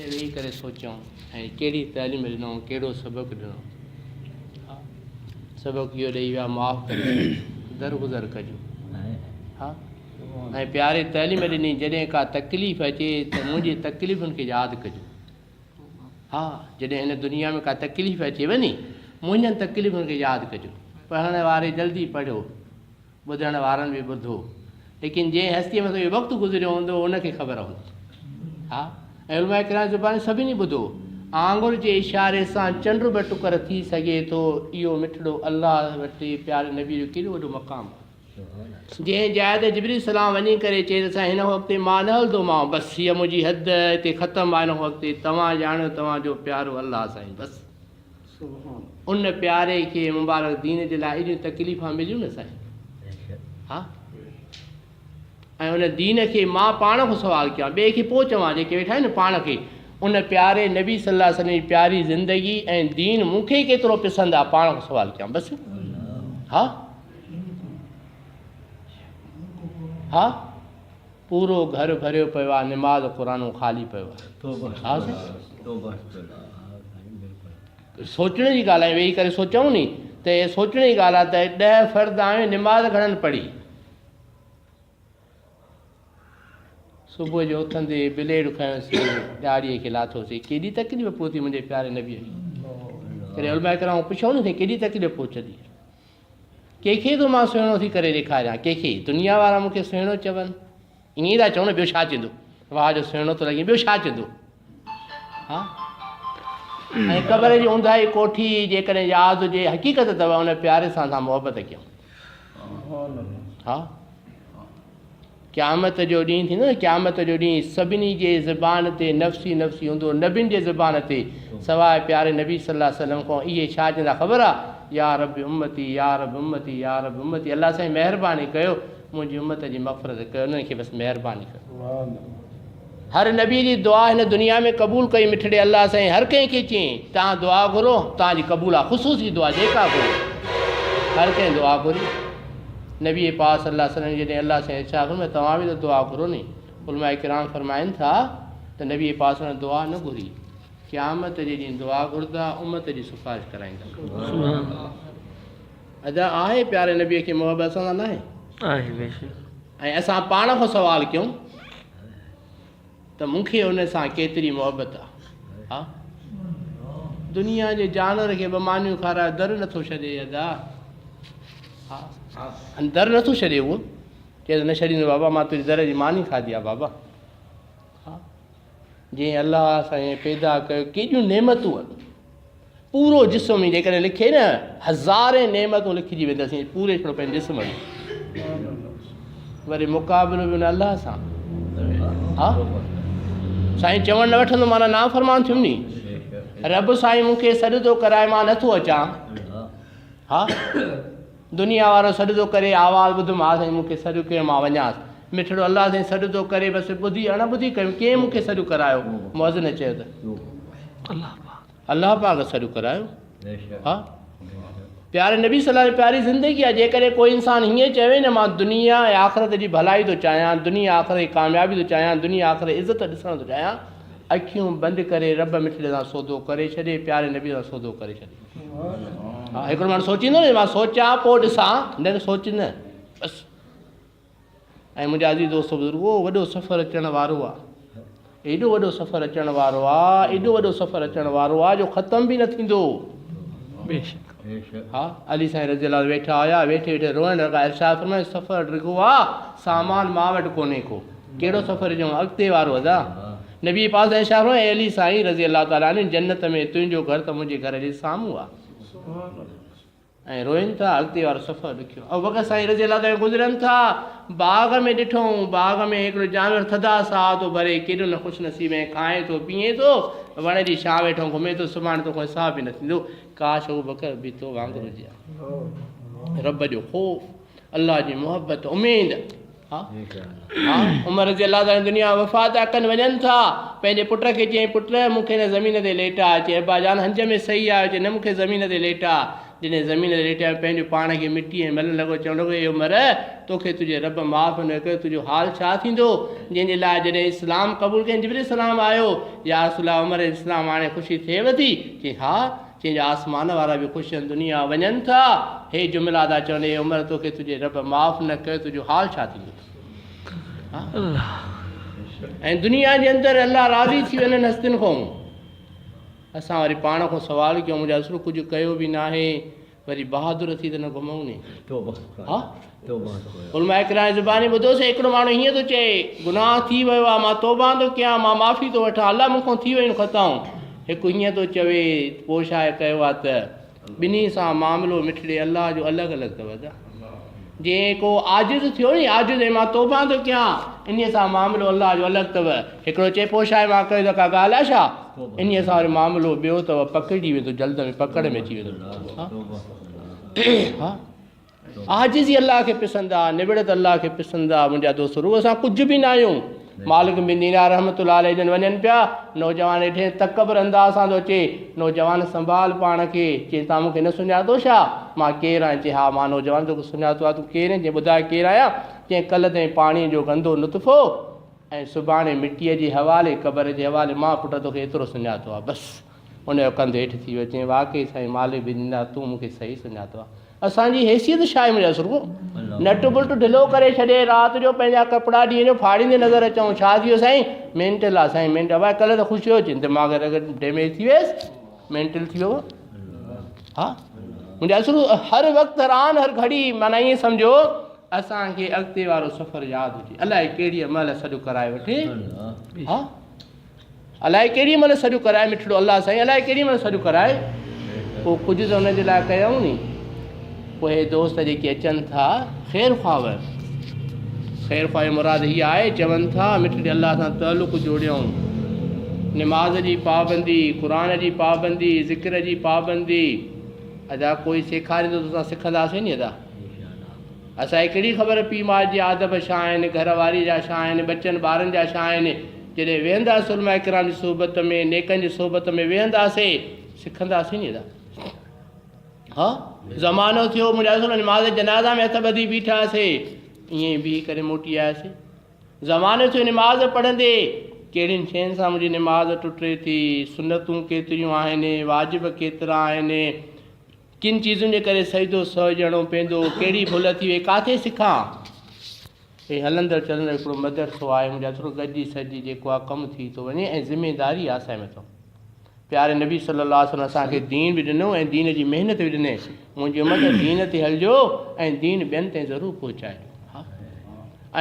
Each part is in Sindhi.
اتي ويهي ڪري سوچيائون ۽ ڪهڙي تعليم ڏنائون، ڪهڙو سبق ڏنائون. ها سبق اهو ڏيئي ويا معاف ڪري ڇڏجو، درگذر ڪجو. ها ۽ پياري تعليم ڏني جڏهن ڪا تڪليف اچي ته منهنجي تڪليفن کي ياد ڪجو. ها جڏهن هن دنيا ۾ ڪا تڪليف اچي وڃي منهنجن تڪليفن کي ياد ڪجو. پڙهڻ واري جلدي پڙهيو. ٻڌڻ وارن به ٻڌو ليڪن جنهن هستيء مٿان اهو وقت گذريو هوندو ان کي خبر هوندي. ها ۽ علماء ڪرام جي زباني سڀني ٻڌو. آڱر جي اشاري سان چنڊ به ٽڪر ٿي سگهي ٿو. اهو مٺڙو الله وٽ پياري نبيء جو ڪيڏو وڏو مقام آهي. جنهن جاء تي جبريل السلام وڃي ڪري چئي ته سائين هن کان اڳتي مان نه هلندومانء بس هيء منهنجي حد هتي ختم آهي هن کان اڳتي توهان ڄاڻيو توهان جو پيارو الله سائين بس. ان پياري کي مبارڪ دين جي لاء ايڏيون تڪليفان مليون نه سائين ها ۽ ان دين کي مان پاڻ کان سوال ڪيان ٻئي کي پوء چوان جيڪي ويٺا آهن پاڻ کي ان پياري نبي صلي الله عليه وسلم جي پياري زندگي ۽ دين مون کي ڪيترو پسند آ پاڻ کان سوال ڪيان بس ها ها پورو گهر ڀريو پيو آ نماز قرآن خالي پيو آ ها سائين سوچڻ جي ڳالهه آهي ويهي ڪري سوچون ني ته سوچڻ جي ڳالهه آهي ته 10 فرد آهيون نماز گهڻن پڙهي صبح جو اٿندي بليڊ کنيوسي ڏاڙهي کي لاٿوسي ڪيڏي تڪليف پهتي منهنجي پياري نبي کي ڪڏهن علماء ڪرام پڇيو نه ڪيڏي تڪليف پهچندي ڪنهن کي ٿو مان سهڻو ٿي ڪري ڏيکاريان ڪنهن کي دنيا وارا مون کي سهڻو چون ائين ئي ٿا چون نه ٻيو ڇا چوندو واهه جو سهڻو ٿو لڳين ٻيو ڇا چوندو ها ۽ قبر جي اونداهي ڪوٺي جيڪڏهن ياد هجي حقيقت اٿو ان پياري سان اسان محبت ڪيون ها قيامت جو ڏينهن ٿيندو نه قيامت جو ڏينهن سڀني جي زبان تي نفسي نفسي هوندو نبين جي زبان تي سواء پياري نبي صلي الله عليه وسلم کان اهي ڇا چوندا خبر آ يا رب امتي يا رب امتي يا رب امتي الله سائين مهرباني ڪيو منهنجي امت جي مغفرت ڪيو انهن کي بس مهرباني ڪيو هر نبي جي دعا هن دنيا ۾ قبول ڪئي مٺڙي الله سائين هر ڪنهن کي چيائين توهان دعا گهرو توهان جي قبول آ خصوصي دعا جيڪا گهرو هر ڪنهن دعا گهري نبي پاڪ صلي الله عليه وسلم جڏهن الله سائين ارشاد فرمايو توهان به ته دعا گهرو ني علماء ڪرام فرمائن ٿا ته نبي پاڪ صلي الله دعا نه گهري قيامت جي ڏينهن دعا گهردا امت جي سفارش ڪرائيندا ادا آهي پياري نبي کي محبت اسان سان ناهي آهي بيشڪ ۽ اسان پاڻ کان سوال ڪيون ته مون کي ان سان ڪيتري محبت آ ها دنيا جي جانور کي ٻه مانيون کارائي در نٿو ڇڏي ادا ها در نٿو ڇڏي اهو چئي ته نه ڇڏيندو بابا مان تنهنجي در جي ماني کاڌي آ بابا ها جنهن الله سائين پيدا ڪيو ڪيڏيون نعمتون آهن پورو جسم ئي جيڪڏهن لکي نه هزارين نعمتون لکجي وينداسين پوري ڇڙو پنهنجي جسم ۾ وري مقابلو به ان الله سان ها سائين چوڻ نه وٺندو مانا نافرمان ٿيم ني رب سائين مون کي سڏ ٿو ڪرائي مان نٿو اچان ها دنيا وارو سڏ ٿو ڪري آواز ٻڌم ها سائين مون کي سڏ ڪيو مان وڃانس مٺڙو الله سائين سڏ ٿو ڪري بس ٻڌي اڻ ٻڌي ڪيم ڪنهن مون کي سڏ ڪرايو مؤذن چيو ته الله پاڪ الله پاڪ سڏ ڪرايو ها پياري نبي صلي الله پياري زندگي آهي جيڪڏهن ڪوئي انسان هيئن چوي نه مان دنيا ۽ آخرت جي ڀلائي ٿو چاهيان دنيا آخرت جي ڪاميابي ٿو چاهيان دنيا آخرت جي عزت ڏسڻ ٿو چاهيان اکيون بند ڪري رب مٺڙي سان سودو ڪري ڇڏي پياري نبي سان سودو ڪري ڇڏي ها هڪڙو ماڻهو سوچيندو نه مان سوچان پوء ڏسان نه سوچ نه بس ۽ منهنجا عزيز دوستو بزرگو وڏو سفر اچڻ وارو آ ايڏو وڏو سفر اچڻ وارو آ ايڏو وڏو سفر اچڻ وارو آ جو ختم به نه ٿيندو بيشڪ ها علي سائين رضي الله ويٺا آيا ويٺي ويٺي روئڻ لڳا ارشاد فرمايو سفر ڊگهو آ سامان مان وٽ ڪونهي ڪو ڪهڙو سفر جو اڳتي وارو ادا نبي پاڪ سائين ارشاد فرمايو اي علي سائين رضي الله تعالٰي عنه جنت ۾ تنهنجو گهر ته منهنجي گهر جي سامهون آ ۽ روئن ٿا، اڳتي وارو سفر ڏکيو. ابوبڪر سائين رضي الله تعالٰي گذرن ٿا، باغ ۾ ڏٺائون، باغ ۾ هڪڙو جانور ٿڌا ساهه ٿو ڀري، ڪيڏو نه خوش نصيب ۽ کائين ٿو پيئين ٿو، وڻ جي ڇانو هيٺان گهمي ٿو، سڀاڻي توکان حساب به نه ٿيندو، ڪاش ابوبڪر به تو وانگر هجي ها. رب جو خوف، الله جي محبت، اميد. ها عمر رضي الله تعالٰي دنيا وفات ٿا ڪن وڃن ٿا پنهنجي پٽ کي چيائين پٽ مون کي هن زمين تي ليٽاء چي ابا جان هنج ۾ صحيح آهيو چي نه مون کي زمين تي ليٽاء جڏهن زمين تي ليٽيا پنهنجو پاڻ کي مٽي ۽ ملڻ لڳو، چوڻ لڳو، اي عمر! توکي تنهنجي رب معاف نه ڪيو، تنهنجو حال ڇا ٿيندو؟ جنهن جي لاء جڏهن اسلام قبول ڪيائين، جبرئيل السلام آيو، يا رسول الله! عمر اسلام آڻي خوشي ٿئيو ٿي؟ چيائين، ها! چيائين جو آسمان وارا به خوش آهن، دنيا وڃن ٿا، هي جملا ٿا چون، اي عمر! توکي تنهنجي رب معاف نه ڪيو، تنهنجو حال ڇا ٿيندو؟ ها! ۽ دنيا جي اندر الله راضي ٿي ويو انهن هستين کان. اسان وري پاڻ کان سوال ڪيون منهنجا اصل ڪجهه ڪيو به ناهي وري بهادر ٿي ته نه گهمون ني. ها علماء ڪرام جي زباني ٻڌوسين هڪڙو ماڻهو هيئن ٿو چئي گناهه ٿي ويو آهي مان توبه ٿو ڪيان مان معافي ٿو وٺان الله مون کان ٿي ويون خطائون هڪ هيئن ٿو چوي پوء ڇا ڪيو آهي ته ٻنهي سان معاملو مٺڙي الله جو الڳ الڳ اٿو ادا. جي ڪو عاجز ٿيو ني عاجز ۽ مان توبه ٿو ڪيان انهي سان معاملو الله جو الڳ اٿو. هڪڙو چئي پوء ڇا آهي مان ڪيو ته ڪا ڳالهه آهي ڇا؟ انهي سان وري معاملو ٻيو اٿو پڪڙجي ويندو جلد ۾ پڪڙ ۾ اچي ويندو. ها عاجزي الله کي پسند آ نوڙت الله کي پسند آ منهنجا دوست روح اسان ڪجهه به نه آهيون. مالڪ بن دينار رحمة الله عليه جن وڃن پيا، نوجوان هيٺين تڪبر انداز سان ٿو اچي، نوجوان سنڀال پاڻ کي، چي توهان مون کي نه سڃاتو ڇا؟ مان ڪير آهيان؟ چي ها مان نوجوان توکي سڃاتو آهي، تون ڪير آهين؟ چي ٻڌاء ڪير آهيان؟ چي ڪلهه تائين پاڻيء جو گندو نطفو ۽ سڀاڻي مٽيء جي حوالي، قبر جي حوالي، مان پٽ توکي ايترو سڃاتو آهي، بس. ان جو ڪنڌ هيٺ ٿي ويو، چيائين واقعي سائين مالڪ بن دينار تون مون کي صحيح سڃاتو آهي. اسان جي حيثيت ڇا آهي منهنجا سرڳو نٽ بلٽ ڍلو ڪري ڇڏي رات جو پنهنجا ڪپڙا ڏينهن جو ڦاڙيندي نظر اچون ڇا ٿي ويو سائين مينٽل آ سائين مينٽل ابا ڪلهه ته خوش هيو چين دماغ ڊيميج ٿي ويس مينٽل ٿي ويو ها منهنجا سرڳو هر وقت هر آن هر گهڙي معنيٰ ائين سمجهو اسان کي اڳتي وارو سفر ياد هجي الائي ڪهڙي مهل سڏ ڪرائي وٺي ها الائي ڪيڏي مهل سڏ ڪرائي مٺڙو الله سائين الائي ڪيڏي مهل سڏ ڪرائي پوء ڪجهه ته ان جي لاء ڪيائون ني پوء هي دوست جيڪي اچن ٿا خير خواهه خير خواهه مراد هي آهي چون ٿا مٺڙي الله سان تعلق جوڙيائون نماز جي پابندي قرآن جي پابندي ذڪر جي پابندي ادا ڪوئي سيکاريندو ته اسان سکنداسين ني ادا اسان کي ڪهڙي خبر پيء ماء جي ادب ڇا آهن، گهر واريء جا ڇا آهن، ٻچن ٻارن جا ڇا آهن. جڏهن ويهنداسين علماء ڪرام جي صحبت ۾، نيڪن جي صحبت ۾ ويهنداسين، سکنداسين ني ادا. ها زمانو ٿيو منهنجا رسول نماز جنازه ۾ هٿ ٻڌي بيٺاسين، ائين ئي بيهي ڪري موٽي آياسين. زمانو ٿيو نماز پڙهندي ڪهڙين شين سان منهنجي نماز ٽٽي ٿي، سنتون ڪيتريون آهن، واجب ڪيترا آهن، ڪن چيزن جي ڪري سجدو سهو ڏيڻو پوندو، ڪهڙي ڀل ٿي وئي، ڪاٿي سکان؟ هي هلندڙ چلندڙ هڪڙو مدرسو آهي، منهنجا ٿورو گڏجي سڏجي جيڪو آهي ڪم ٿي ٿو وڃي ۽ ذميداري آهي اسان جي مٿان. پياري نبي صلي الله عليه وسلم اسان کي دين به ڏنو ۽ دين جي محنت به ڏني. منهنجي امت دين تي هلجو ۽ دين ٻين تائين ضرور پهچائجو. ها.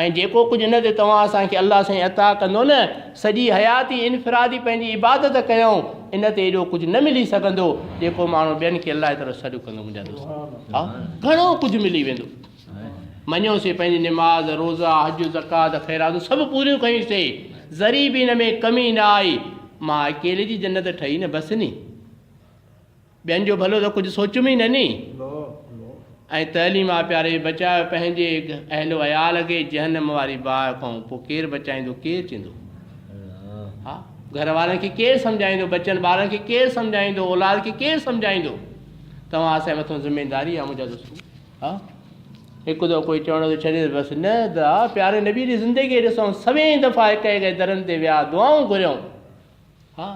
۽ جيڪو ڪجهه ان تي توهان اسان کي الله سائين عطا ڪندو نه، سڄي حياتي انفرادي پنهنجي عبادت ڪيائون، ان تي ايڏو ڪجهه نه ملي سگهندو، جيڪو ماڻهو ٻين کي الله جي طرف سڏ ڪندو. منهنجا دوست! ها، گهڻو ڪجهه ملي ويندو. مڃيوسين پنهنجي نماز، روزا، حج، زڪوات، خيراتون سڀ پوريون ڪيون سي، ذري به ان ۾ ڪمي نه آئي، مان اڪيلي جي جنت ٺهي نه بس ني. ٻين جو ڀلو ته ڪجهه سوچيم ئي نه ني. ۽ تعليم آ پياري بچايو پنهنجي اهل و عيال کي جهنم واري باهه کان پوء ڪير بچائيندو ڪير چيندو ها گهر وارن کي ڪير سمجهائيندو بچن ٻارن کي ڪير سمجهائيندو اولاد کي ڪير سمجهائيندو توهان اسان جي مٿان ذميداري آ منهنجا دوستو ها هڪ دفعو ڪوئي چوڻ ٿو ڇڏي بس نه دا پياري نبي جي زندگي ڏسون سوين دفعا هڪ هڪ درن تي ويا دعائون گهريون ها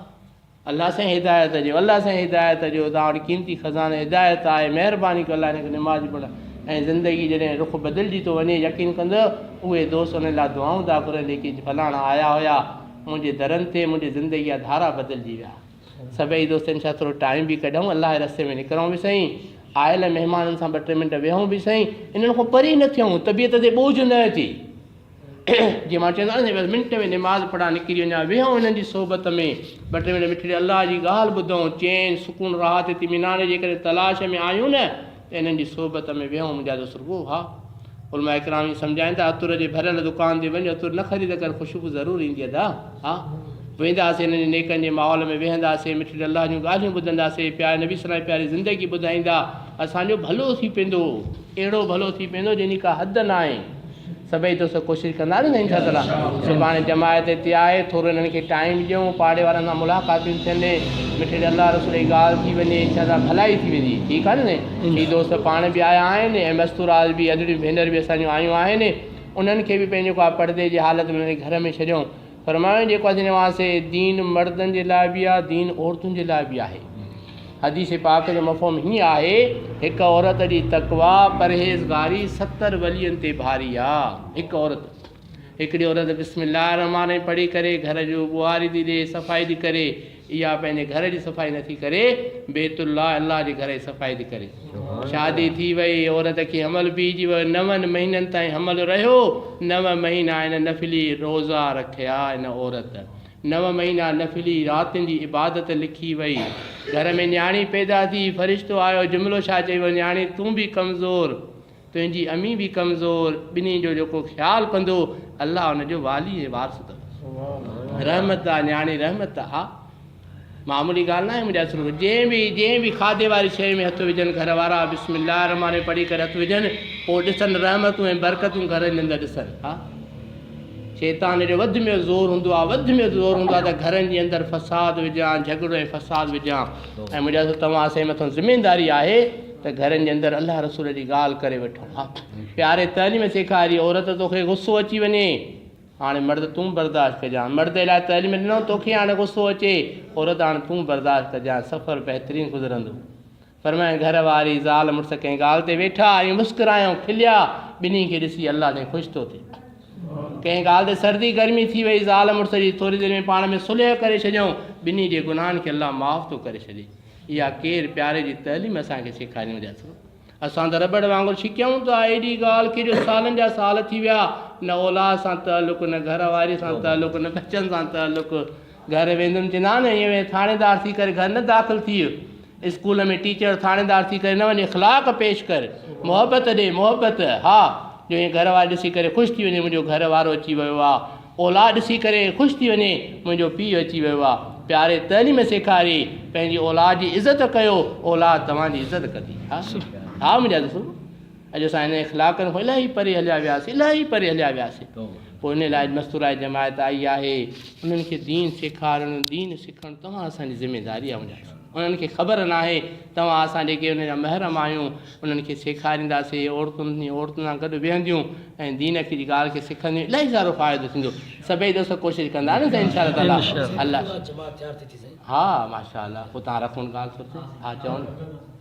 الله سائين هدايت ڏيو الله سائين هدايت ڏيو توهان وٽ قيمتي خزانو هدايت آهي مهرباني ڪيو الله هن کي نماز پڙهه ۽ زندگي جڏهن رخ بدلجي ٿو وڃي يقين ڪندو اهي دوست انهن لاء دعائون ٿا گهرن جيڪي فلاڻا آيا هيا منهنجي درن تي منهنجي زندگي جا ڌارا بدلجي ويا سڀئي دوست انشاء ٿورو ٽائيم به ڪڍون الله جي رستي ۾ نڪرون به سهي آيل مهمانن سان ٻه ٽي منٽ ويهون به سهي انهن کان پري نه ٿيون طبيعت تي ٻوجهه نه اچي جيئن مان چوندو آهيان نه بس منٽ ۾ نماز پڙهان نڪري وڃان، ويهون انهن جي صحبت ۾ ٻه ٽي منٽ مٺڙي الله جي ڳالهه ٻڌون، چين، سڪون، راحت، اطمينان جي جيڪڏهن تلاش ۾ آهيون نه ته انهن جي صحبت ۾ ويهون منهنجا دوست رڳو ها علماء ڪرام ائين سمجهائين ٿا عطر جي ڀريل دڪان تي وڃ عطر نه خريد ڪر خوشبو ضرور ايندي ادا ها وينداسين انهن جي نيڪن جي ماحول ۾ ويهنداسين مٺڙي الله جون ڳالهيون ٻڌنداسين پياري نبي صلي الله جي پياري زندگي ٻڌائيندا اسان جو ڀلو ٿي پيندو اهڙو ڀلو ٿي پيندو جنهن جي ڪا حد ناهي. سڀئي دوست ڪوشش ڪندا نه انشاء الله سڀاڻي جماعت هتي آهي ٿورو انهن کي ٽائيم ڏيون پاڙي وارن سان ملاقاتون ٿين مٺڙي الله رسول جي ڳالهه ٿي وڃي انشاء الله ڀلائي ٿي ويندي ٺيڪ آهي نه هي دوست پاڻ به آيا آهن ۽ مستورات به ادڙيون ڀينر به اسان جون آيون آهن انهن کي به پنهنجو ڪا پردي جي حالت ۾ انهن کي گهر ۾ ڇڏيون فرمايو جيڪو اسين چوان سي دين مردن جي لاء به آهي دين عورتن جي لاء به آهي حديث پاڪ جو مفهوم هيئن آهي، هڪ عورت جي تقويٰ، پرهيزگاري، 70 ولين تي ڀاري آ. هڪ عورت، هڪڙي عورت بسم الله الرحمٰن الرحيم پڙهي ڪري گهر جو ٻهاري ٿي ڏي، صفائي ٿي ڪري، اها پنهنجي گهر جي صفائي نٿي ڪري، بيت الله، الله جي گهر جي صفائي ٿي ڪري. شادي ٿي وئي، عورت کي حمل بيهجي ويو، نون مهينن تائين حمل رهيو، نو مهينا هن نفلي روزا رکيا هن عورت. نو مهينا نفلي راتين جي عبادت لکي وئي. گهر ۾ نياڻي پيدا ٿي، فرشتو آيو، جملو ڇا چئي ويو، نياڻي تون به ڪمزور، تنهنجي امي به ڪمزور، ٻنهي جو جيڪو خيال ڪندو، الله ان جو والي ۽ وارث اٿس. رحمت آ نياڻي رحمت آ. ها معمولي ڳالهه ناهي منهنجا سرور. جنهن به جنهن به کاڌي واري شيء ۾ هٿ وجهن گهر وارا بسم الله الرحمٰن الرحيم پڙهي ڪري هٿ وجهن پوء ڏسن رحمتون ۽ برڪتون گهرن جي اندر ڏسن. ها. شيطان جو وڌ ۾ زور هوندو آهي، وڌ ۾ زور هوندو آهي ته گهرن جي اندر فساد وجهان، جهڳڙو ۽ فساد وجهان ۽ منهنجا دوستو توهان اسان جي مٿان ذميداري آهي ته گهرن جي اندر الله رسول جي ڳالهه ڪري وٺون. ها پياري تعليم سيکاري عورت توکي غصو اچي وڃي هاڻي مرد تون برداشت ڪجان مرد لاء تعليم ڏنو توکي هاڻي غصو اچي عورت هاڻي تون برداشت ڪجان سفر بهترين گذرندو. فرمايائين، گهر واري زال مڙس ڪنهن ڳالهه تي ويٺا ۽ مسڪرايائون، کليا، ٻنهي کي ڏسي الله سائين خوش ٿو ٿئي. ڪنهن ڳالهه تي سردي گرمي ٿي وئي زال مڙس جي ٿوري دير ۾ پاڻ ۾ صلح ڪري ڇڏيائون، ٻنهي جي گناهن کي الله معاف ٿو ڪري ڇڏي. اها ڪير پياري جي تعليم اسان کي سيکاريون جا سو اسان ته رٻڙ وانگر ڇڪيائون ٿا ايڏي ڳالهه کي جو سالن جا سال ٿي ويا نه اولاد سان تعلق نه گهر واري سان تعلق نه ٻچن سان تعلق گهر ويندم چوندا آهن ائين وڃي ٿاڻيدار ٿي ڪري گهر نه داخل ٿيء اسڪول ۾ ٽيچر ٿاڻيدار ٿي ڪري نه وڃ اخلاق پيش ڪر محبت ڏي محبت ها جو ائين گهر واري ڏسي ڪري خوش ٿي وڃي منهنجو گهر وارو اچي ويو آ اولاد ڏسي ڪري خوش ٿي وڃي منهنجو پيء اچي ويو آ پياري تعليم سيکاري پنهنجي اولاد جي عزت ڪيو اولاد توهان جي عزت ڪندي ها ها منهنجا دوستو اڄ اسان هن اخلاقن کان الاهي پري هليا وياسين الاهي پري هليا وياسين پوء ان لاء مستورائي جماعت آئي آهي انهن کي دين سيکارڻ دين سکڻ توهان اسان جي ذميداري آهي منهنجا انهن کي خبر ناهي توهان اسان جيڪي انهن جا محرم آهيون انهن کي سيکارينداسين عورتن عورتن سان گڏ ويهنديون ۽ دين کي جي ڳالهه کي سکنديون الاهي سارو فائدو ٿيندو سڀئي دوست ڪوشش ڪندا نه سائين انشاء الله تعالي الله ها ماشاء الله پوء توهان رکون ڳالهه سوچي ها چئو نه.